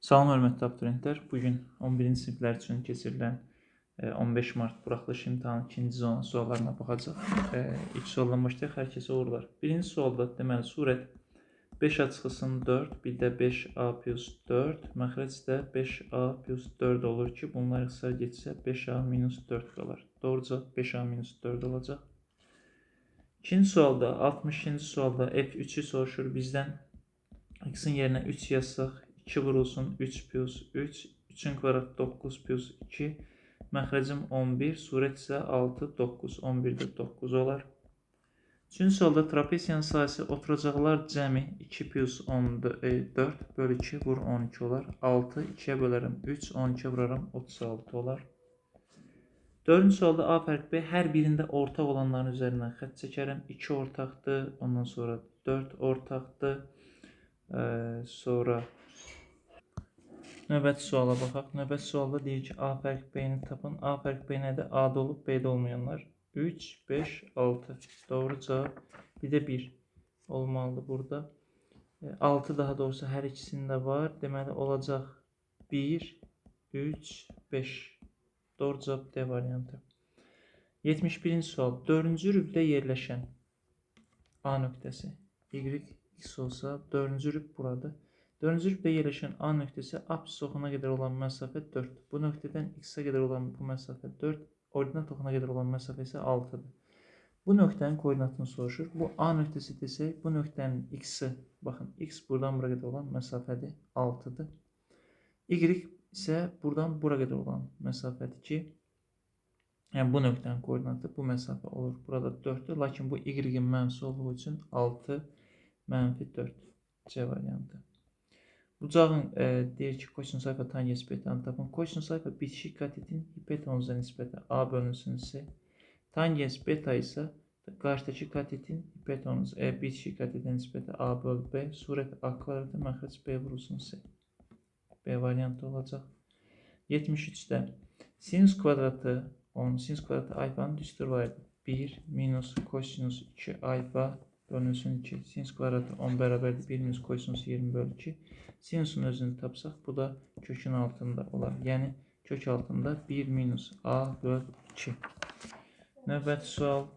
Salam hörmətli abituriyentlər. Bu gün 11-ci siniflər üçün keçirilən 15 mart buraxılış imtahanı ikinci zona suallarına baxacaq. İlk sualdan başlayaq. Hər kəsə uğurlar. Birinci sualda deməli surət 5A çıxılsın 4, bir də 5A plus 4, məxrəc də 5A plus 4 olur ki, bunlar ixtisar getsə 5A minus 4 qalar. Doğru cavab 5A minus 4 olacaq. İkinci sualda, 62-ci sualda F3-ü soruşur bizdən. X-in yerinə 3 yazsaq, 2 vurulsun 3 plus 3, 3-ün kvadratı 9 plus 2, məxrəcim 11, surət isə 6, 9, 11-də 9 olar. Üçüncü sualda trapesiyanın sahəsi oturacaqlar cəmi 2 plus 4 bölü 2 vur 12 olar. 6, 2-yə bölərəm 3, 12-yə vuraram 36 olar. Dördüncü sualda A fərq B hər birində ortaq olanların üzərindən xətt çəkərəm. 2 ortaqdır, ondan sonra 4 ortaqdır. Sonra növbəti suala baxaq. Növbəti sualda deyir ki, A fərq B-ni tapın. A fərq B nədir? A-da olub, B-də olmayanlar. 3, 5, 6. Doğru cavab. Bir də 1 olmalıdır burada. 6 daha doğrusu hər ikisində var. Deməli, olacaq 1, 3, 5. Doğru cavab D variantı. 71-ci sual. 4-cü rübdə yerləşən A nöqtəsi. Y, X olsa 4-cü rüb buradır. 4-cü rübdə yerləşən A nöqtəsi apsis oxuna qədər olan məsafə 4. Bu nöqtədən X-ə qədər olan bu məsafə 4, ordinat oxuna qədər olan məsafə isə 6-dır. Bu nöqtənin koordinatını soruşur. Bu A nöqtəsi desək, bu nöqtənin X-i, baxın, X buradan bura qədər olan məsafədir, 6-dır. Y isə buradan bura qədər olan məsafədir ki, yəni bu nöqtənin koordinatı bu məsafə olur. Burada 4-dür, lakin bu Y-in mənfisi olduğu üçün 6 mənfi 4 C variantı. Bucağın deyir ki, kosinus alfa tangens betanı tapın. Kosinus alfa bitişik katetin hipotenuza nisbəti A bölünsün C. Tangens beta isə qarşıdakı katetin hipotenuz bitişik katetin nisbəti A böl B. Surət A kvadratı məxrəc B vurulsun C. B variantı olacaq. 73-də sinus kvadratı 10, sinus kvadratı alfanın düstur var idi. 1 minus kosinus 2 alfa bölünsün 2. Sinus kvadratı 10 bərabərdir 1 minus kosinus 20 bölü 2. Sinusun özünü tapsaq, bu da kökün altında olar. Yəni, kök altında 1 minus A böl 2. Növbəti sual.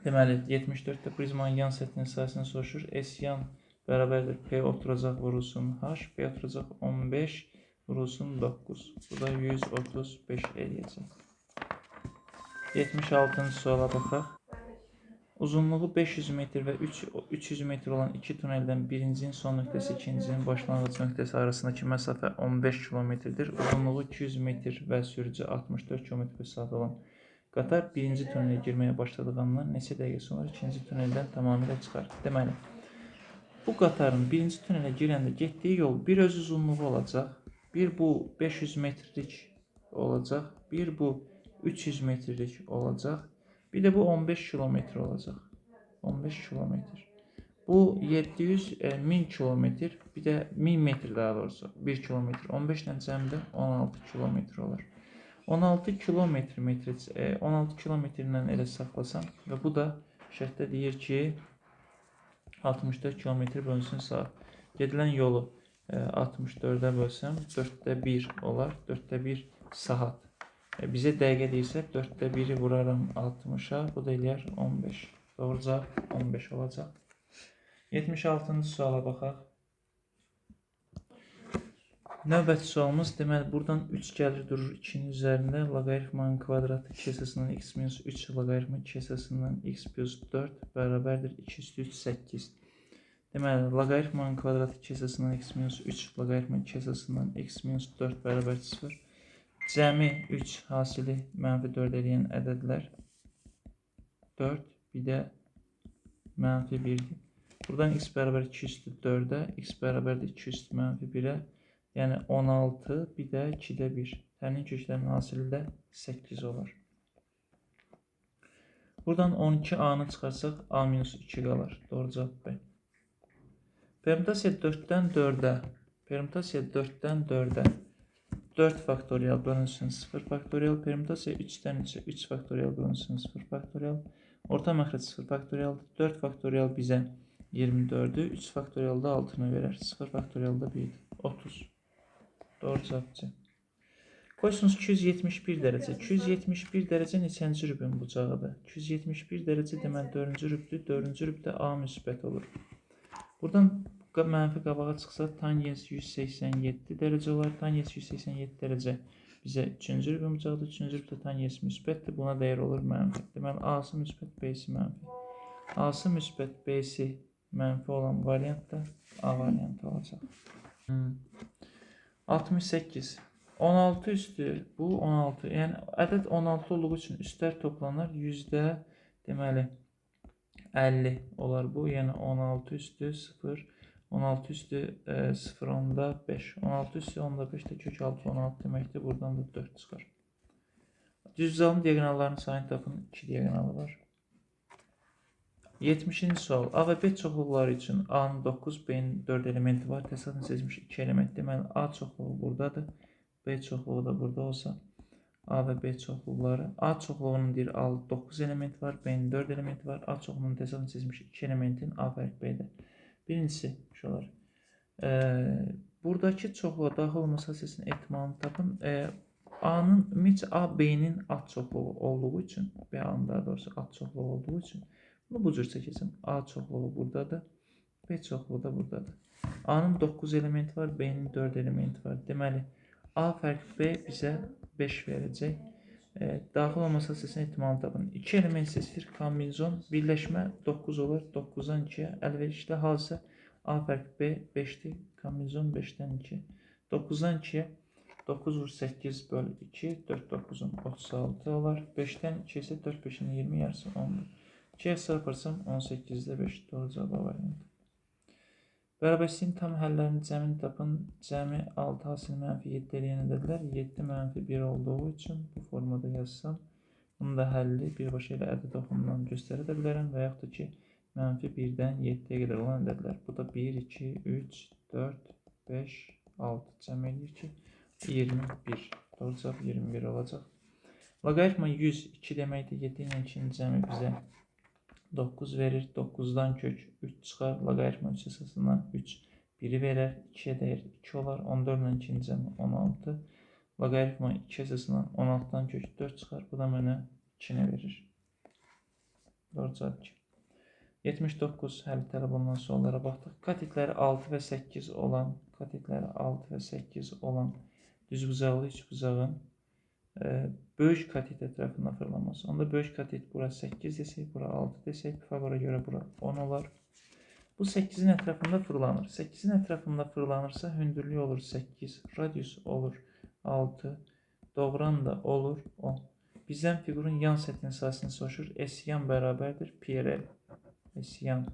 Deməli, 74-də prizmanın yan səthinin sahəsini soruşur. S yan bərabərdir P oturacaq vurulsun H. P oturacaq 15 vurulsun 9. Bu da 135 eləyəcək. 76-cı suala baxaq. Uzunluğu 500 metr və 300 metr olan iki tuneldən birincinin son nöqtəsi ikincinin başlanğıc nöqtəsi arasındakı məsafə 15 kilometrdir. Uzunluğu 200 metr və sürücü 64 km/saat olan qatar birinci tunelə girməyə başladığı andan neçə dəqiqə sonra ikinci tuneldən tamamilə çıxar. Deməli, bu qatarın birinci tunelə girəndə getdiyi yol bir öz uzunluğu olacaq, bir bu 500 metrlik olacaq, bir bu 300 metrlik olacaq. Bir də bu 15 kilometr olacaq. 15 kilometr. Bu 700, 1000 kilometr, bir də 1000 metr daha doğrusu 1 kilometr. 15 ilə cəmdə 16 kilometr olar. 16 kilometr, 16 kilometrlə elə saxlasam və bu da şərtdə deyir ki, 64 kilometr bölünsün saat. Gedilən yolu 64-ə bölsəm 4-də 1 olar. 4-də 1 saat. Bizə dəqiqə deyirsə 4-də 1-i vuraram 60-a, bu da eləyər 15. Doğru cavab 15 olacaq. 76-cı suala baxaq. Növbəti sualımız, deməli, buradan 3 gəlir durur 2-nin üzərində. Loqaritmanın kvadratı 2 əsasından x minus 3 loqaritma 2 əsasından x plus 4 bərabərdir 2 üstü 3, 8. Deməli, loqaritmanın kvadratı 2 əsasından x minus 3 loqaritma 2 əsasından x minus 4 bərabər 0. Cəmi 3 hasili mənfi 4 eləyən ədədlər 4, bir də mənfi 1-dir. Buradan x bərabər 2 üstü 4-ə, x bərabərdir 2 üstü mənfi 1-ə, yəni 16, bir də 2-də 1. Tənin köklərinin hasili də 8 olar. Buradan 12a-nı çıxarsaq, a minus 2 qalar. Doğru cavab B. Permutasiya 4-dən 4-ə, permutasiya 4-dən 4-ə. 4 faktorial bölünsün 0 faktorial, permutasiya 3-dən 3-ə 3 faktorial bölünsün 0 faktorial, orta məxrəc 0 faktorial, 4 faktorial bizə 24-ü, 3 faktorial da 6-nı verər, 0 faktorial da 1-dir, 30. Doğru cavab C. Kosinus 271 dərəcə. 271 dərəcə neçənci rübün bucağıdır? 271 dərəcə deməli 4-cü rübdür. 4-cü rübdə A müsbət olur. Buradan mənfi qabağa çıxsa tangens 187 dərəcə olar. Tangens 187 dərəcə bizə 3-cü rübün bucağıdır. 3-cü rübdə tangens müsbətdir. Buna dəyər olur mənfi. Deməli A-sı müsbət, B-si mənfi. A-sı müsbət, B-si mənfi olan variant da A variantı olacaq. 68. 16 üstü bu 16. Yəni ədəd 16 olduğu üçün üstlər toplanır. Yüzdə deməli 50 olar bu. Yəni 16 üstü 0, 16 üstü 0,5. 16 üstü 0,5 də kök 6 16 deməkdir. Buradan da 4 çıxar. Düzbucağın diaqonallarının sayını tapın. 2 diaqonalı var. 70-ci sual. A və B çoxluqları üçün A-nın 9, B-nin 4 elementi var. Təsadüfən seçmiş 2 element. Deməli A çoxluğu buradadır. B çoxluğu da burada olsa A və B çoxluqları. A çoxluğunun deyir 9 elementi var, B-nin 4 elementi var. A çoxluğunun təsadüfən seçmiş 2 elementin A fərq B-də. Birincisi uşaqlar. Buradakı çoxluğa daxil olması hadisəsinin ehtimalını tapın. A-nın ümumiyyətcə A B-nin A çoxluğu olduğu üçün, B A-nın daha doğrusu A çoxluğu olduğu üçün bunu bu cür çəkəcəm. A çoxluğu buradadır, B çoxluğu da buradadır. A-nın 9 elementi var, B-nin 4 elementi var. Deməli A fərq B bizə 5 verəcək. Daxil olması hadisəsinin ehtimalını tapın. 2 element seçilir. Kombinizon birləşmə 9 olur. 9-dan 2-yə əlverişli hadisə A fərq B 5-dir. Kombinizon 5-dən 2. 9-dan 2-yə 9 vur 8 böl 2. 4 9-un 36 olar. 5-dən 2 isə 4 5-in 20 yarısı 10-dur. 2-yə çarparsam 18-də 5. Doğru cavab A variantı. Bərabərsizliyin tam həllərinin cəmini tapın. Cəmi 6 hasil mənfi 7 eləyən ədədlər 7 mənfi 1 olduğu üçün bu formada yazsam, bunun da həlli birbaşa elə ədəd oxundan göstərə də bilərəm və yaxud da ki, mənfi 1-dən 7-yə qədər olan ədədlər. Bu da 1, 2, 3, 4, 5, 6 cəm eləyir ki, 21. Doğru cavab 21 olacaq. Loqaritma 102 deməkdir. 7 ilə 2-nin cəmi bizə 9 verir. 9-dan kök 3 çıxar. Loqaritma 3 əsasından 3 1-i verər. 2-yə dəyər 2 olar. 14 ilə 2-nin cəmi 16. Loqaritma 2 əsasından 16-dan kök 4 çıxar. Bu da mənə 2-ni verir. Doğru cavab 2. 79 həll tələb olunan suallara baxdıq. Katetləri 6 və 8 olan, katetləri 6 və 8 olan düzbucaqlı üçbucağın böyük katet ətrafında fırlanması. Onda böyük katet bura 8 desək, bura 6 desək, Pifaqora görə bura 10 olar. Bu 8-in ətrafında fırlanır. 8-in ətrafında fırlanırsa hündürlüyü olur 8, radius olur 6, doğran da olur 10. Bizdən fiqurun yan səthinin sahəsini soruşur. S yan bərabərdir pi r L. S yan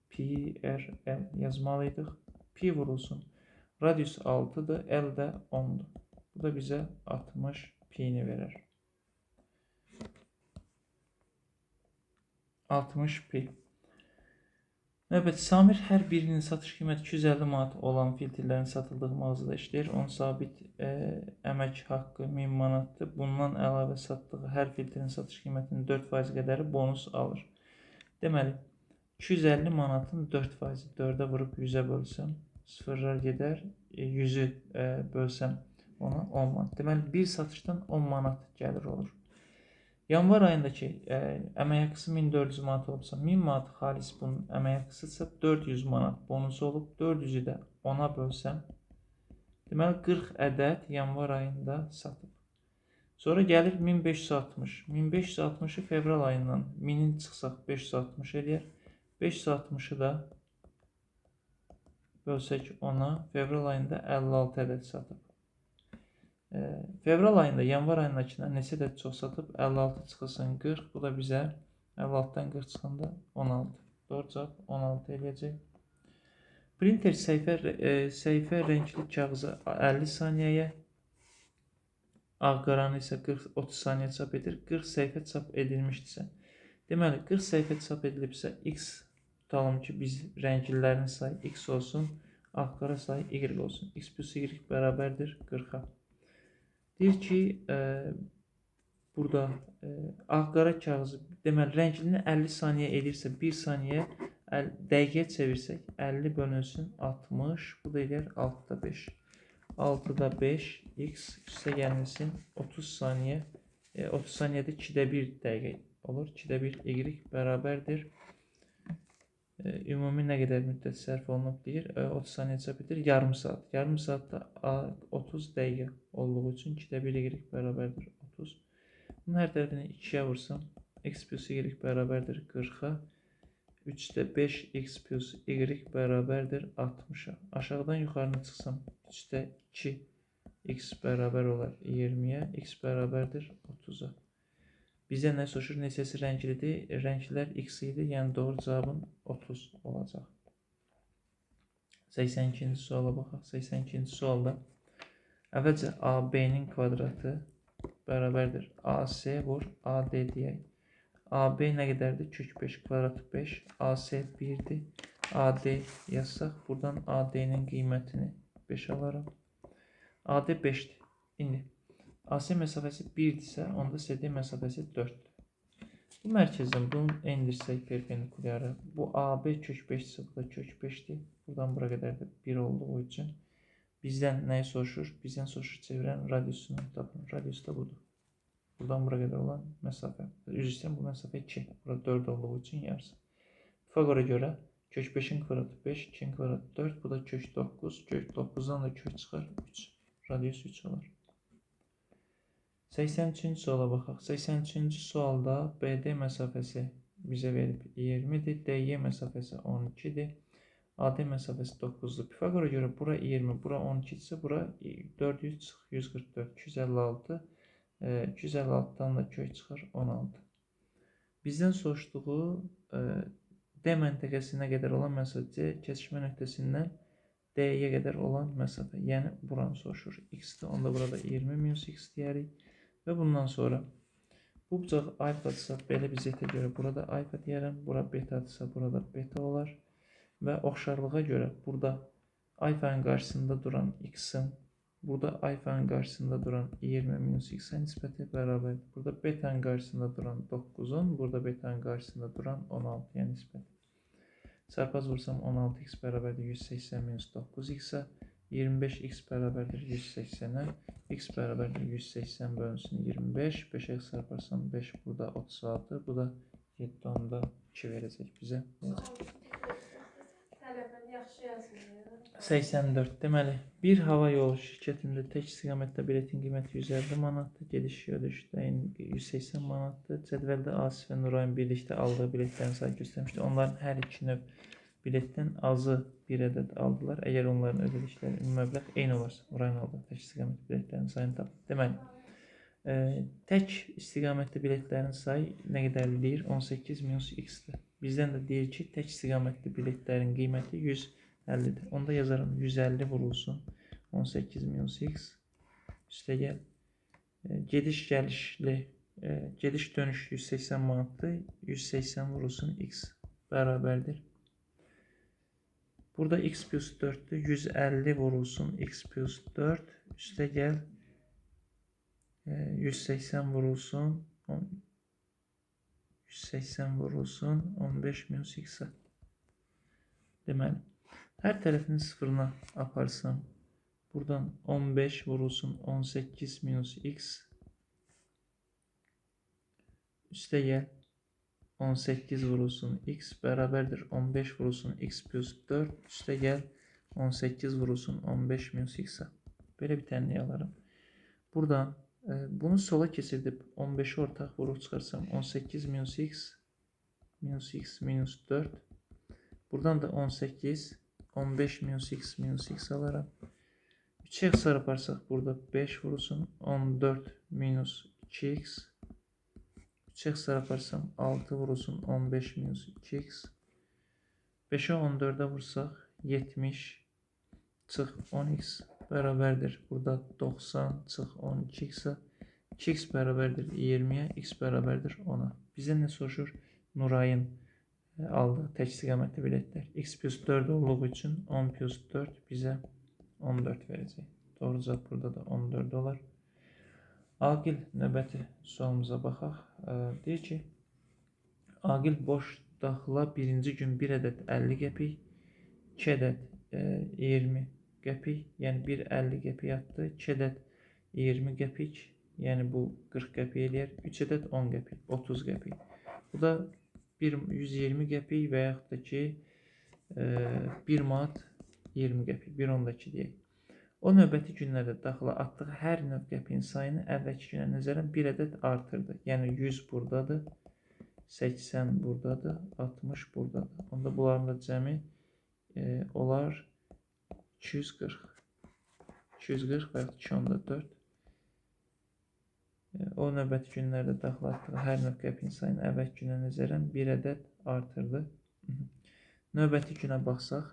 pi r L yazmalıydıq. Pi vurulsun. Radius 6-dır, L də 10-dur. Bu da bizə 60 pi-ni verər. 60 pi. Növbəti Samir hər birinin satış qiyməti 250 manat olan filtrlərin satıldığı mağazada işləyir. Onun sabit əmək haqqı 1000 manatdır. Bundan əlavə satdığı hər filtrin satış qiymətinin 4% qədəri bonus alır. Deməli, 250 manatın 4%-i 4-ə vurub 100-ə bölsəm, sıfırlar gedər, 100-ü bölsəm ona 10 manat. Deməli, bir satışdan 10 manat gəlir olur. Yanvar ayındakı əmək haqqısı 1400 manat olubsa, 1000 manat xalis bunun əmək haqqısıdırsa, 400 manat bonusu olub, 400-ü də 10-a bölsəm, deməli 40 ədəd yanvar ayında satıb. Sonra gəlir 1560. 1560-ı fevral ayından 1000-in çıxsaq 560 eləyər. 560-ı da bölsək 10-a, fevral ayında 56 ədəd satıb. Fevral ayında yanvar ayındakından neçə ədəd çox satıb? 56 çıxılsın 40. Bu da bizə 56-dan 40 çıxanda 16. Doğru cavab 16 eləyəcək. Printer səhifə rəngli kağızı 50 saniyəyə, ağ-qaranı isə 40-30 saniyə çap edir. 40 səhifə çap edilmişdirsə, deməli 40 səhifə çap edilibsə X tutalım ki, biz rənglilərin sayı X olsun, ağ-qara sayı Y olsun. X plus Y bərabərdir 40-a. Deyir ki, burada ağ-qara kağızı, deməli, rənglini 50 saniyə eləyirsə, 1 saniyə dəqiqəyə çevirsək, 50 bölünsün 60, bu da eləyər 6-da 5. 6-da 5 x üstə gəlməsin 30 saniyə. 30 saniyədə 2-də 1 dəqiqə olur. 2-də 1 y bərabərdir. Ümumi nə qədər müddət sərf olunub deyir. 30 saniyə çap edir. Yarım saat. Yarım saatda 30 dəqiqə olduğu üçün 2-də 1 y bərabərdir 30. Bunun hər tərəfini 2-yə vursam x plus y bərabərdir 40-a. 3-də 5 x plus y bərabərdir 60-a. Aşağıdan yuxarını çıxsam 3-də 2 x bərabər olar 20-yə, x bərabərdir 30-a. Bizə nə soruşur? Neçəsi rənglidir? Rənglər x idi, yəni doğru cavabın 30 olacaq. 82-ci suala baxaq. 82-ci sualda əvvəlcə AB-nin kvadratı bərabərdir AC vur AD deyək. AB nə qədərdir? Kök 5 kvadratı 5. AC 1-dir. AD yazsaq, buradan AD-nin qiymətini 5 alaram. AD 5-dir. İndi AC məsafəsi 1-dirsə, onda CD məsafəsi 4-dür. Bu mərkəzdən bunu endirsək perpendikulyarı, bu AB kök 5-dirsə, bu da kök 5-dir. Buradan bura qədər də 1 olduğu üçün bizdən nəyi soruşur? Bizdən soruşur çevirən radiusunu tapın. Radius da budur. Buradan bura qədər olan məsafə. Üzr istəyirəm, bu məsafə 2. Burada 4 olduğu üçün yarısı. Pifaqora görə kök 5-in kvadratı 5, 2-in kvadratı 4, bu da kök 9. Kök 9-dan da kök çıxar 3. Radius 3 olar. 83-cü suala baxaq. 83-cü sualda BD məsafəsi bizə verib 20-dir, DY məsafəsi 12-dir, AD məsafəsi 9-dur. Pifaqora görə bura 20, bura 12-dirsə, bura 400 çıx, 144, 256, 256-dan da kök çıxar 16. Bizdən soruşduğu D məntəqəsinə qədər olan məsafə, kəsişmə nöqtəsindən D-yə qədər olan məsafə, yəni buranı soruşur. X-dir, onda burada 20 minus x deyərik. Və bundan sonra bu bucaq alfadırsa, belə bir z-ə görə burada alfa deyərəm, bura betadırsa, burada beta olar. Və oxşarlığa görə burada alfanın qarşısında duran x-in, burada alfanın qarşısında duran 20 minus x-ə nisbəti bərabərdir. Burada betanın qarşısında duran 9-un, burada betanın qarşısında duran 16-ya nisbəti. Çarpaz vursam 16x bərabərdir 180 minus 9x-ə, 25x bərabərdir 180-ə, x bərabərdir 180 bölünsün 25, 5-ə çarparsam 5 burada 36, bu da 7.2 verəcək bizə. 84. Deməli, bir hava yolu şirkətində tək istiqamətdə biletin qiyməti 150 manatdır, gediş ödüşdə 180 manatdır. Cədvəldə Asif və Nurayın birlikdə aldığı biletlərin sayı göstərmişdir. Onların hər iki növ biletdən azı bir ədəd aldılar. Əgər onların ödədikləri ümumi məbləğ eyni olarsa, Nurayın aldığı tək istiqamətli biletlərin sayını tapın. Deməli, tək istiqamətli biletlərin sayı nə qədər deyir? 18 minus x-dir. Bizdən də deyir ki, tək istiqamətli biletlərin qiyməti 150-dir. Onda yazaram 150 vurulsun 18 minus x üstə gəl. Gediş gəlişli, gediş dönüş 180 manatdır. 180 vurulsun x bərabərdir. Burada x plus 4-dür. 150 vurulsun x plus 4 üstə gəl. 180 vurulsun 180 vurulsun 15 minus x-ə. Deməli, hər tərəfini sıfırına aparsam, buradan 15 vurulsun 18 minus x üstə gəl 18 vurulsun x bərabərdir 15 vurulsun x plus 4 üstə gəl 18 vurulsun 15 minus x-ə. Belə bir tənliyi alaram. Buradan bunu sola keçirdib 15-i ortaq vurub çıxarsam 18 minus x minus x minus 4. Buradan da 18 15 minus x minus x alaram. 3'e x yaparsaq burada 5 vurulsun 14 minus 2x. 3'e x yaparsam 6 vurulsun 15 minus 2x. 5'e 14'e vursaq 70 çıx 10x bərabərdir. Burada 90 çıx 12x-ə. 2x bərabərdir 20-yə, x bərabərdir 10-a. Bizdən nə soruşur? Nurayın aldığı tək istiqamətli biletlər. X plus 4 olduğu üçün 10 plus 4 bizə 14 verəcək. Doğru cavab burada da 14 olar. Aqil növbəti sualımıza baxaq. Deyir ki, Aqil boş daxıla birinci gün 1 ədəd 50 qəpik, 2 ədəd 20 qəpik, yəni 1,50 qəpik atdı. 2 ədəd 20 qəpik, yəni bu 40 qəpik eləyər. 3 ədəd 10 qəpik, 30 qəpik. Bu da 120 qəpik və yaxud da ki 1 manat 20 qəpik, 1,2 deyək. O növbəti günlərdə daxila atdığı hər növ qəpiyin sayını əvvəlki günə nəzərən 1 ədəd artırdı. Yəni 100 buradadır, 80 buradadır, 60 buradadır. Onda bunların da cəmi olar 240. 240 və yaxud 2,4. O növbəti günlərdə daxil atdığı hər növ qəpiyin sayını əvvəlki günə nəzərən 1 ədəd artırdı. Növbəti günə baxsaq,